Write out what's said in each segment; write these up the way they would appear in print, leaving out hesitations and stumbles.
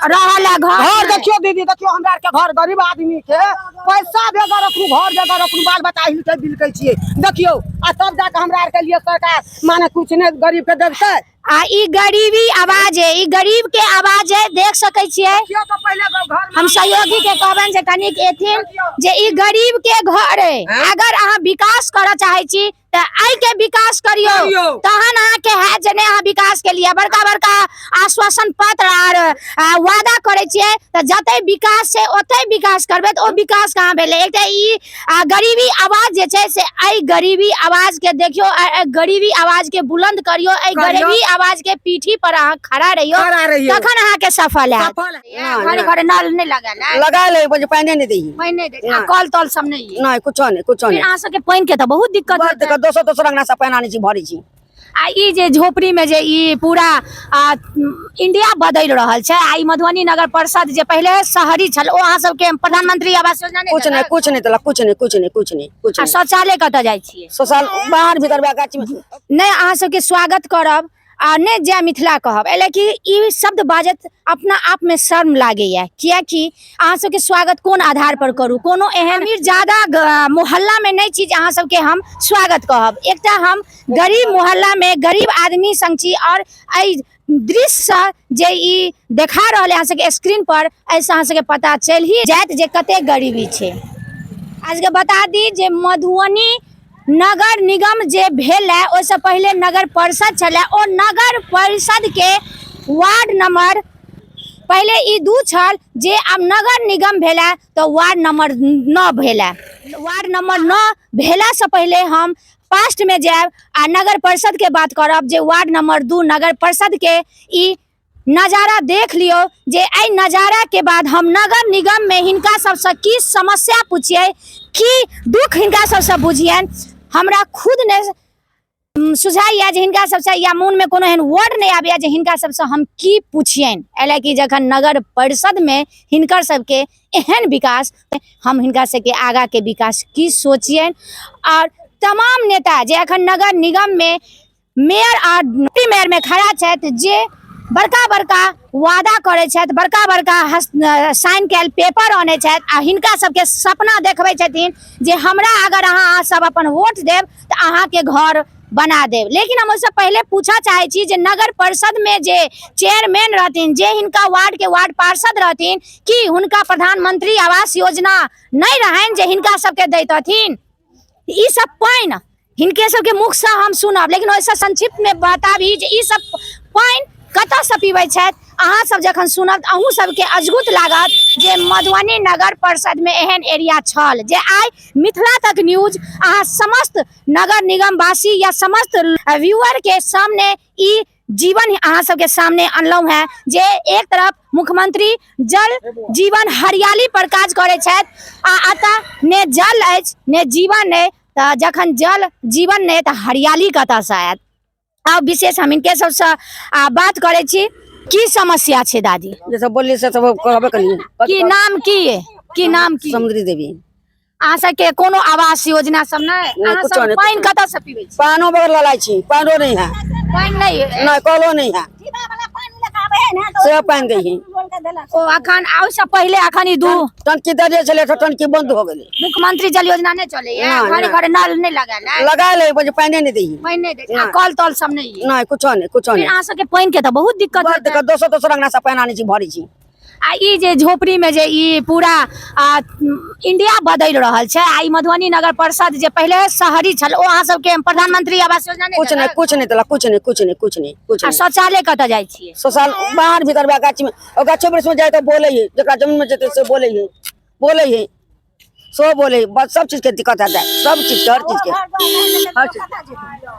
रहल है घर घर देखियो दीदी, देखियो हमरा आरके घर, गरीब आदमी के पैसा बेगर अपनो घर बेगर अपनो बाल बच्चा हिलकै बिलकै छियै। देखियो आ तब जाके हमरा आरके लिए सरकार माने कुछ नहि गरीब के देतै। आ ई गरीबी आवाज है, ई गरीब के आवाज है, देख सकै छियै। देखियो तऽ पहिले घर में हम सहयोगी के कहबनि जे कनिक एथिन जे ई गरीब के घर है। अगर अहाँ विकास करऽ चाहै छी तऽ एहि के विकास करियौ, करियौ। तहन अहाँके हैत जे नहि अहाँ विकास के लिए बड़का बड़का आश्वासन पत्र आर वादा करै छियै, तऽ जतै विकास छै ओतै विकास करबै, तऽ ओ विकास कहाँ भेलै? एकटा ई गरीबी आवाज जे छै से एहि गरीबी आवाज के देखियौ, एहि गरीबी आवाज के बुलंद करियौ, एहि करियौ। गरीबी आवाज के पीठी पर अहाँ खड़ा रहियौ, खड़ा रहियौ। तखन अहाँके सफल हैत। सफल हैत। घरे घरे नल नहि लगल है? लगा ले, बजे पानि नहि दै। पानि नहि दै छै। आ कल तल सब नहि है? नहि, कुछो नहि, कुछो फिर नहि। अहाँ सबके पानि के तऽ बहुत दिक्कत बड़ होइत दिक्कत, दोसर दोसर अंगना से पानि आनै छी, भरै छी। आ ई जे झोपड़ी में जे ई पूरा इंडिया बदलि रहल छै, आ ई मधुबनी नगर परिषद जे पहिले शहरी छल, ओ अहाँ सबके प्रधानमंत्री आवास योजना नहि कुछ नहि, देलक? कुछ नहि देलक, कुछ नहि, कुछ नहि, कुछ नहि, कुछ आ नहि। शौचालय कतऽ जाइ छियै? शौचालय बाहर भीतर वएह गाछी में। नहि अहाँ सबके स्वागत करब आ नहि जय मिथिला कहब, एहि लए कि ई शब्द बाजैत अपना आप में शर्म लागैया, कियाकि अहाँ सबके स्वागत कोन आधार पर करू? कोनो एहन अमीर ज्यादा मोहल्ला में नहि छी जे अहाँ सबके हम स्वागत कहब। एकटा हम गरीब मोहल्ला में गरीब आदमी संग छी और एहि दृश्यसँ जे ई देखा रहल है अहाँ सबके स्क्रीन पर, एहिसँ अहाँ सबके पता चलि ही जायत जे कते गरीबी छै। आजके बता दी जे मधुबनी नगर निगम जे भेल है ओहिसँ पहिले नगर परिषद छलै, ओ नगर परिषदके वार्ड नंबर पहिले ई 2 छल, जे आब नगर निगम भेल है तऽ वार्ड नंबर 9 भेल है। वार्ड नंबर 9 भेलासँ पहिले हम पास्ट में जायब आ नगर परिषद के बात करब जे वार्ड नंबर 2 नगर परिषद के ई नजारा देख लियौ, जे एहि नजारा के बाद हम नगर निगम में हिनका सबसँ की समस्या पूछियै, की दुख हिनका सबसँ बुझियनि। हमरा खुद ने सुझाइए जे हिनका सबसँ या मोनमे कोनो एहन वर्ड नहि आबैए जे हिनका सबसँ हम की पूछियनि, एहि लए कि जखन नगर परिषदमे हिनकर सबके एहन विकास, हम हिनका सबके आगाँके विकास की सोचियनि। आओर तमाम नेता जे अखन नगर निगममे मेयर आ डिप्टी मेयर में खड़ा छथि, जे बड़का बड़का वादा करै छथि, बड़का बड़का साइन कयल पेपर अनै छथि आ हिनका सबके सपना देखबै छथिन जे हमरा अगर अहाँ सब अपन वोट देब तऽ अहाँके घर बना देब। लेकिन हम ओहिसँ पहिले पूछऽ चाहै छी जे नगर परिषद में जे चेयरमैन रहथिन, जे हिनका वार्ड के वार्ड पार्षद रहथिन, की हुनका प्रधानमंत्री आवास योजना नहि रहनि जे हिनका सबके दैतथिन? ई सब पानि हिनके सबके मुखसँ हम सुनब, लेकिन ओहिसँ संक्षिप्तमे बताबी जे ई सब पानि कतऽसँ पीबै छथि। अहाँ सब जखन सुनब तऽ अहूँ सबके अजगुत लागत जे मधुबनी नगर परिषदमे एहन एरिया छल जे आइ मिथिला तक न्यूज अहाँ समस्त नगर निगमवासी या समस्त व्यूअर के सामने ई जीवन अहाँ सबके सामने अनलहुँ हेँ जे एक तरफ मुख्यमंत्री जल जीवन हरियाली पर काज करै छथि आ एतऽ ने जल अछि ने जीवन अछि, तऽ जखन जल जीवन नहि तऽ हरियाली कतऽसँ आयत? आब विशेष हम हिनके सबसँ बात करै छी। की समस्या छै दादी? जे सब बोलली से सब कहबे करियै। की नाम की ये? की नाम की? समुद्री देवी। अहाँ सबके कोनो आवास योजना सब नहि? नहि, अहाँ कुछो सब नहि, पानि कुछो कतऽ से पीबै छी? पानो बगैर ललाइ छी, पानो नहि है। पानि नहि है? नहि, कलो नहि है। से पानि दै ही। ओ अखन आ ओहिसँ पहिले अखन ई दू टंकी दे छलै तऽ टंकी बंद हो गेलै। मुख्यमंत्री जल योजना नहि चलैया? नहि, घरे नहि। घरे नल नहि लगायल है? लगा ले, बजे पानि नहि दै ही। पानि नहि दै छै। आ नहि। कल तल सब नहि है? नहि, कुछो नहि, कुछो फिर नहि। अहाँ सबके पानि के तऽ बहुत दिक्कत बड़ होइत दिक्कत, दोसर दोसर अंगना से पानि आनै छी, भरै छी। आ ई जे झोपड़ी में जे ई पूरा इंडिया बदलि रहल छै, आ ई मधुबनी नगर परिषद जे पहिले शहरी छल, ओ अहाँ सबके प्रधानमंत्री आवास योजना नहि कुछ नहि, देलक? कुछ नहि देलक, कुछ नहि, कुछ नहि, कुछ नहि, कुछ आ नहि। शौचालय कतऽ जाइ छियै? शौचालय बाहर भीतर वएह गाछी में, ओ गाछो वृक्ष में जाय तऽ बोलै है, जकरा जमीन में जेतै से बोलै है, बोलै है, सब बोलै है, बस सब चीज के दिक्कत है, सब चीज के, हर चीज के, हर चीज।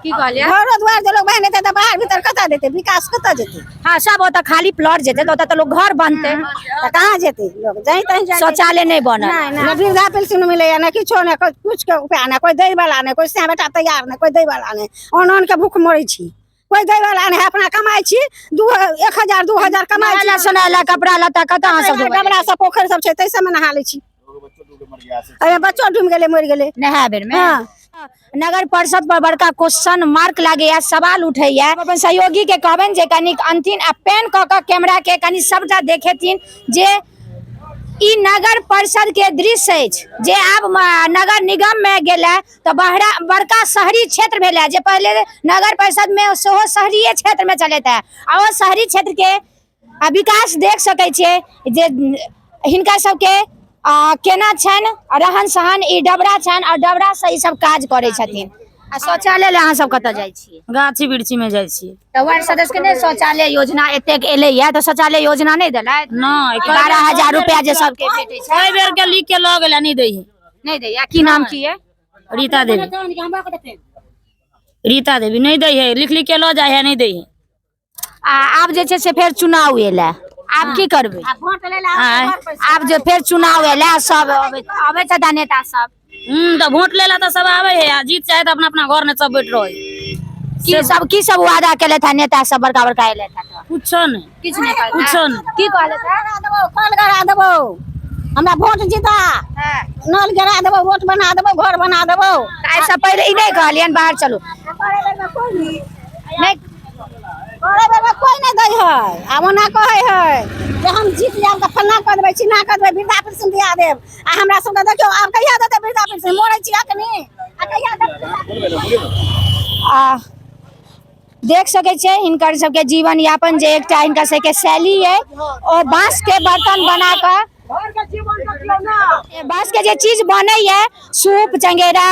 की कहलियै? घरो द्वार जे लोग बनेतै तऽ बाहर भीतर कतऽ जेतै? विकास कतऽ जेतै? हाँ, सब ओतऽ खाली प्लॉट जेतै तऽ ओतऽ तऽ लोग घर बनतै। तऽ कहाँ जेतै लोग? जहीं तहीं जाइ। शौचालय नहि बनल। नहि, नहि, नहि वृद्धा पेंशन मिलैया, नहि किछो, नहि कुछ के उपाय, नहि कोइ दै वाला, नहि कोइ सैं बेटा तैयार, नहि कोइ दै वाला, नहि ऑन ऑन के भूख मरै छी, कोइ दै वाला नहि। अपना कमाइ छी दू 1000 2000 कमाइ छी। नहाय सोनाय लए कपड़ा लत्ता कतऽ अहाँ सब धोबै? डबरा सब पोखरि सब छै, ताहि सबमे नहा लै छी। अरे बच्चो डूबि गेलै, मरि गेलै नहाय बेर में। हाँ। नगर परिषद पर बड़का क्वेश्चन मार्क लागैया, सवाल उठैया। अपन सहयोगी के कहबनि जे कनिक अंतिम आ पेन कऽ कऽ कैमरा के कनि सबटा देखेथिन जे ई नगर परिषद के दृश्य अछि जे आब नगर निगम में गेलै तऽ बहरा बड़का शहरी क्षेत्र भेलै, जे पहिले नगर परिषद में सेहो शहरीये क्षेत्र में चलैत है आ ओ शहरी क्षेत्र के आ विकास देख सकै छियै जे हिनका सबके केना छनि रहन सहन। ई डबरा छनि और डबरा से ई सब काज करै छथिन। आ शौचालय लए अहाँ सब कतऽ जाइ छियै? गाछी वृक्षी में जाइ छियै। तऽ वार्ड सदस्य के नहि शौचालय योजना एतेक एलैया तऽ शौचालय योजना नहि देलथि? नहि। 12,000 रुपया जे सबके भेटै छै। कई बेर के लिख के लऽ गेलै, नहि दै है। नहि दैया। की नाम की है? रीता देवी। रीता देवी नहि दै है, लिख लिख के लऽ जाइ है, नहि दै है। आ आब जे छै से फेर चुनाव एलै, आब की करबै? आब जे फेर चुनाव एलै, सब अबै छथि नेता सब। तऽ वोट लेला तऽ सब आबै है आ जीत चाहे तऽ अपना अपना घर में सब बैठ रहे। की सब वादा केलथि है नेता सब बड़का बड़का एलथि है? कुछो नहि। किछु नहि कहलथि? कुछो नहि। की कहलथि है? कल गड़ा देबौ, हमरा वोट जीता, नल गड़ा देबौ, रोड बना देबौ, घर बना देबौ। एहिसँ पहिले ई नहि कहलियनि बाहर चलू? नहि करे बेरमे कोइ नहि दै है। आ ओना कहै है जे हम जीत जायब तऽ फल्लाँ कऽ देबै, चिल्लाँ कऽ देबै, वृद्धा पेंशन दिया देब। आ हमरा सबके देखियौ आब कहिया देतै वृद्धा पेंशन? मरै छी अखनी, आ कहिया देतै? आ देख सकै छियै हिनकर सबके जीवन यापन जे एकटा हिनकर सबके शैली अइ ओ बाँस के बर्तन बना कऽ, बाँस के जे चीज बनैया, सूप, चंगेरा,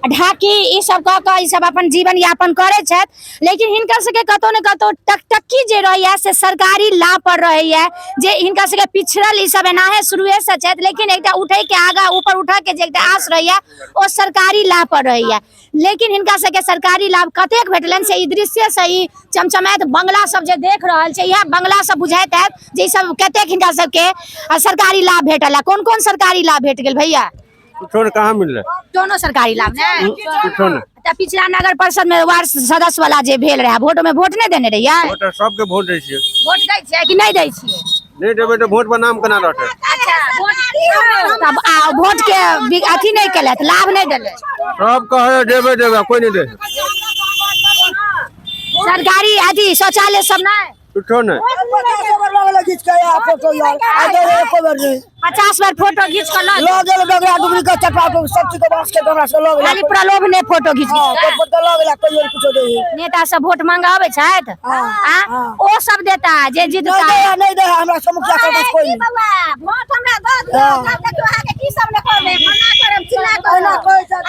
ढाकी, ई सब कऽ कऽ ई सब अपन जीवन यापन करै छथि। लेकिन हिनकर सबके कतौ ने कतौ टकटकी जे रहैया से सरकारी लाभ पर रहैया, जे हिनकर सबके पिछड़ल ई सब एनाहे शुरुए से छथि, लेकिन एकटा उठै के आगा ऊपर उठऽ के जे एकटा आस रहैया ओ सरकारी लाभ पर रहैया। लेकिन हिनका सबके सरकारी लाभ कतेक भेटलनि से ई दृश्य से ई चमचमाइत बंगला सब जे देख रहल छै, इएह बंगला सब बुझाइत हैत जे ई सब कतेक हिनका सबके सरकारी लाभ भेटल है। कोन कोन सरकारी लाभ भेट गेल भैया? कुछो ने कहाँ मिललै। कोनो सरकारी लाभ नहि? कुछो नहि। तऽ पिछला नगर परिषद में वार्ड सदस्य वाला जे भेल रहे वोट में वोट नहि देने रहियै? वोट सबके वोट दै छियै। वोट दै छियै कि नहि दै छियै? नहि देबै तऽ वोट पर नाम केना रहतै? अच्छा, तब आ वोट के अथी नहि केलथि, लाभ नहि देलथि। सब कहै देबै देबै, कोइ नहि दै। सरकारी अथी शौचालय सब नहि? कुछो नहि। 50 बार फोटो घीच कऽ लऽ लऽ गेल डगरा डुगरी के चटवा के सब चीज के बांस के डगरा से लऽ गेल। खाली प्रलोभ ने फोटो घीच हाँ, घीच फोटो लऽ गेल, कहियो कुछो दै। नेता सब वोट मांगे आबै छथि? आ ओ सब देता जे जीतता? नहि दै, नहि दै हमरा सब मुखिया सब कोइ नहि। बौआ, वोट हमरा दऽ दियौ, तब देखियौ अहाँके की सब ने करबै, फल्लाँ करब, चिल्लाँ करब।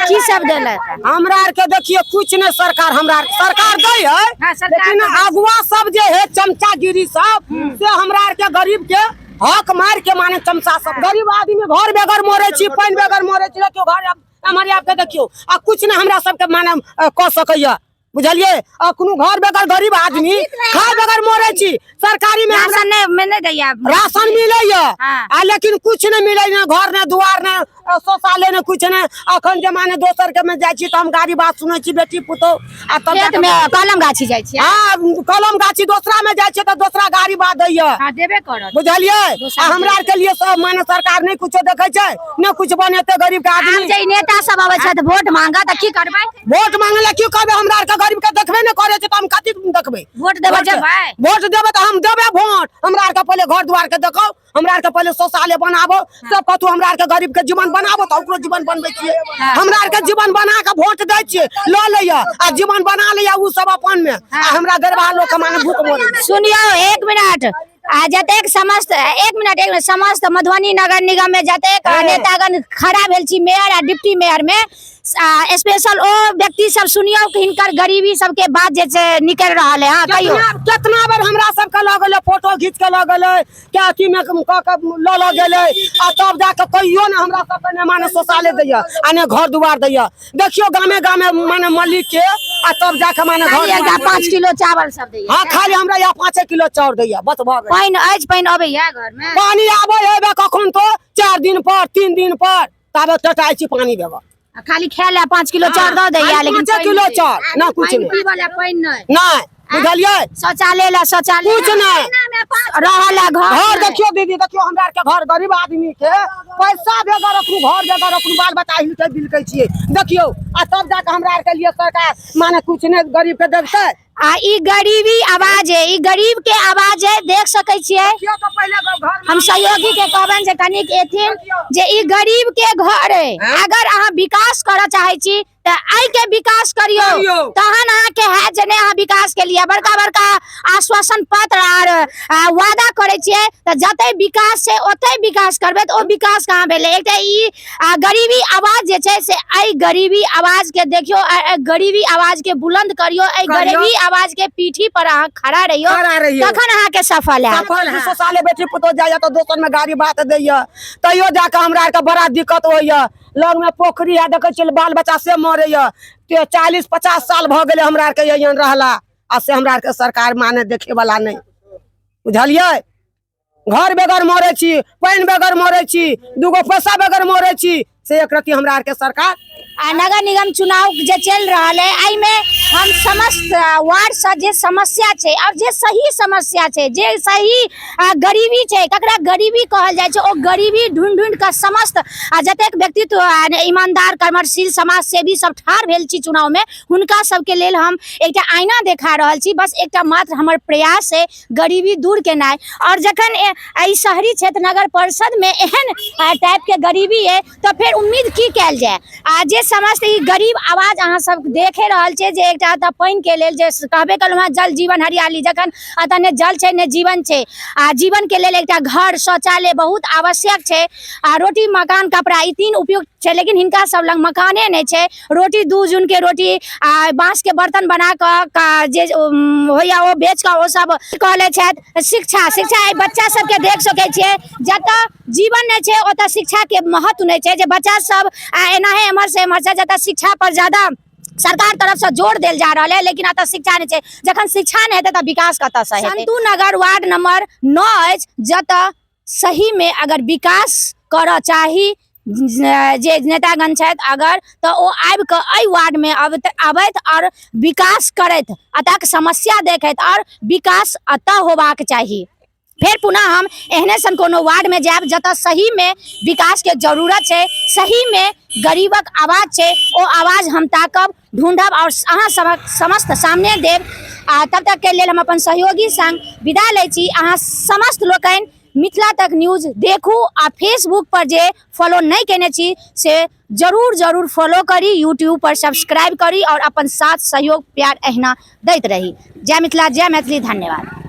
की सब देलक? हमरा आर के देखियौ कुछ नहि सरकार, हमरा आर सरकार दै है, हाँ, सरकार लेकिन अगुआ सब जे है चमचागिरी सब से हमरा आर के गरीब के हक मार के माने चमचा सब। गरीब आदमी घर बेगर मरे छी, पानि बेगर मरे छी। देखियौ घर हमारे आपके देखियौ आ कुछ नहि हमरा सबके माने कऽ सकैया, बुझलियै? अखनो घर बेगर गरीब आदमी खाय बेगर मरे छी। सरकारी में राशन नहि में नहि दैया? राशन मिलैया हाँ। आ लेकिन कुछ नहि मिलै, ने घर ने दुआर ने शौचालय ने कुछ ने। अखन जे माने दोसर के में जाइ छी तऽ हम गाड़ी बात सुनै छी बेटी पुतोह आ तब खेत में कलम गाछी जाइ छियै? हाँ, कलम गाछी दोसरा में जाइ छियै तऽ दोसरा गाड़ी बात दैया। हाँ, देबे करत। बुझलियै? आ हमरा आर के लिए सब माने सरकार नहि कुछो देखै छै, ने कुछ बनेतै गरीब के आब आदमी। जे ई नेता सब अबै छथि वोट मांगऽ तऽ की करबै? वोट मांगे ला की करबै? हमरा आर के गरीब के देखबे नहि करै छै तऽ हम कथी देखबै? वोट देबऽ जेबै? वोट देबै तऽ हम देबै वोट। हमरा आर के पहिले घर दुआर के देखौ, हमरा आर के पहिले शौचालय बनाबो, सब कथू हमरा आर के गरीब के जीवन बनाबो तऽ ओकरो जीवन बनबै छियै। हमरा आर के जीवन बना के वोट दै छियै, लऽ लैया आ जीवन बना लैया ओ सब अपन में, आ हमरा गरीबा लोक के माने भूख मरै। सुनियौ एक मिनट, आ जतेक समस्त एक मिनट एक मिनट समस्त मधुबनी नगर निगम में जतेक नेतागण खड़ा भेल छी मेयर आ डिप्टी मेयर में, स्पेशल ओ व्यक्ति सब सुनियौ कि हिनकर गरीबी सबके बात जे छै निकलि रहल है। हाँ कहियौ। केतना बेर हमरा सबके लऽ गेलै, फोटो घीच के लऽ गेलै, के अथी में कऽ के लऽ लऽ गेलै, आ तब जाके कहियो ने हमरा सबके ने माने शौचालय दैया आ ने घर दुआर दैया। देखियौ गामे गामे माने मलिक के, आ तब जाके माने घर खाली एकटा 5 किलो चावल सब दैया। हाँ, खाली हमरा यहाँ 5 किलो चाउर दैया, बस भऽ गेल। पानि अछि? पानि अबैया घर में? पानि आबै है कखन तो 4 दिन पर 3 दिन पर, ताबे टटाइ छी पानि बेगर। आ खाली खाय ला 5 किलो चाउर दऽ दैया, लेकिन 5 किलो चाउर ना कुछ पानि नहीं, पीबऽ ला पानि नहि, नहीं, बुझलियै? शौचालय ला शौचालय कुछ नहीं, रहऽ ला घर घर देखियौ दीदी। दीदी देखियो हमरा आर के घर गरीब आदमी के पैसा बेगर अखनु घर बेगर अखनु बाल बच्चा हिलकै बिलकै छियै। देखियो आ तब जाके हमरा आर के लिए सरकार माने कुछ नहि गरीब के देतै। आ ई गरीबी आवाज है, ई गरीब के आवाज है, देख सकै छियै। देखियो तो पहिले घर में हम सहयोगी के कहबनि जे कनिक एथिन जे ई गरीब के घर है, अगर अहाँ विकास करऽ चाहै छी तऽ एहि के विकास करियौ, करियौ। तहन अहाँ के हैत जे नहि अहाँ विकास के लिए बड़का बड़का आश्वासन पत्र आर वादा करै छियै, तऽ जतै विकास छै ओतै विकास करबै, तऽ ओ विकास कहाँ भेलै? एकटा ई गरीबी आवाज जे छै से एहि गरीबी आवाज के देखियौ, एहि गरीबी आवाज के बुलंद करियौ, एहि करियौ। गरीबी आवाज के पीठी पर अहाँ खड़ा रहियौ, खड़ा रहियौ। तखन अहाँ के सफल हैत। सफल हैत। शौचालय बेटी पुतोह जाइए तऽ दोसर में गाड़ी बात दैया, तैयो जाके हमरा आरके बड़ा दिक्कत होइया। लग में पोखरी है, देखै छियै बाल बच्चा से मरैया, 40-50 साल भऽ गेलै हमरा आरके एहन रहला, आ से हमरा आरके सरकार माने देखे वाला नहि, बुझलियै? घर बेगर मरै छी, पानि बेगर मरै छी, दूगो पैसा बेगर मरै छी, से एक रति हमरा आरके सरकार। आ नगर निगम चुनाव जे चलि रहल है एहिमे हम समस्त वार्ड से जे समस्या छै और जे सही समस्या छै, जे सही गरीबी छै, ककरा गरीबी कहल जाइ छै, ओ गरीबी ढूंढि ढूंढि कऽ समस्त आ जतेक व्यक्तित्व ईमानदार कर्मशील समाज सेवी सब ठाढ़ भेल छी चुनाव में, हुनका सबके लेल हम एकटा आईना देखा रहल छी। बस एकटा मात्र हमर प्रयास है गरीबी दूर केनाइ। और जखन एहि शहरी क्षेत्र नगर परिषद में एहन टाइप के गरीबी है तो फिर उम्मीद की कयल जाय? आ जे समस्त ई गरीब आवाज अहाँ सब देखे रहल छियै जे एकटा एतऽ पानि के लेल जे कहबे कयलहुँ हेँ जल जीवन हरियाली, जखन एतऽ ने जल छै ने जीवन छै, आ जीवन के लेल एकटा घर शौचालय बहुत आवश्यक छै, आ रोटी मकान कपड़ा ई तीन उपयुक्त छै, लेकिन हिनका सब लग मकाने नहि छै। रोटी 2 जून के रोटी आ बाँस के बर्तन बना कऽ जे होइया ओ बेच कऽ ओ सब कऽ लै छथि। शिक्षा, शिक्षा एहि बच्चा सबके देख सकै छियै, जतऽ जीवन नहि छै ओतऽ शिक्षा के महत्व नहि छै, जे बच्चा सब एनाहे एम्हर से एम्हर छै, जतऽ शिक्षा पर ज्यादा सरकार तरफ से जोर देल जा रहल है, लेकिन एतऽ शिक्षा नहि छै। जखन शिक्षा नहि हेतै तऽ विकास कतऽ से हेतै? संतू नगर वार्ड नंबर 9 अछि, जतऽ सही में अगर विकास करऽ चाही जे नेतागण छथि अगर, तऽ ओ आबि कऽ एहि वार्ड में आबथि और विकास करथि, एतऽके समस्या देखथि और विकास एतऽ होबाक चाही। फेर पुनः हम एहने सन कोनो वार्ड में जायब जतऽ सही में विकास के जरूरत छै, सही में गरीबक आवाज छै, ओ आवाज हम ताकब, ढूंढब और अहाँ सबक समस्त सामने देब। आ तब तक के लेल हम अपन सहयोगी संग विदा लै छी। अहाँ समस्त लोकनि मिथिला तक न्यूज देखू आ फेसबुक पर जे फॉलो नहि केने छी से जरूर जरूर फॉलो करी, यूट्यूब पर सब्सक्राइब करी और अपन साथ सहयोग प्यार एहिना दैत रही। जय मिथिला, जय मैथिली, धन्यवाद।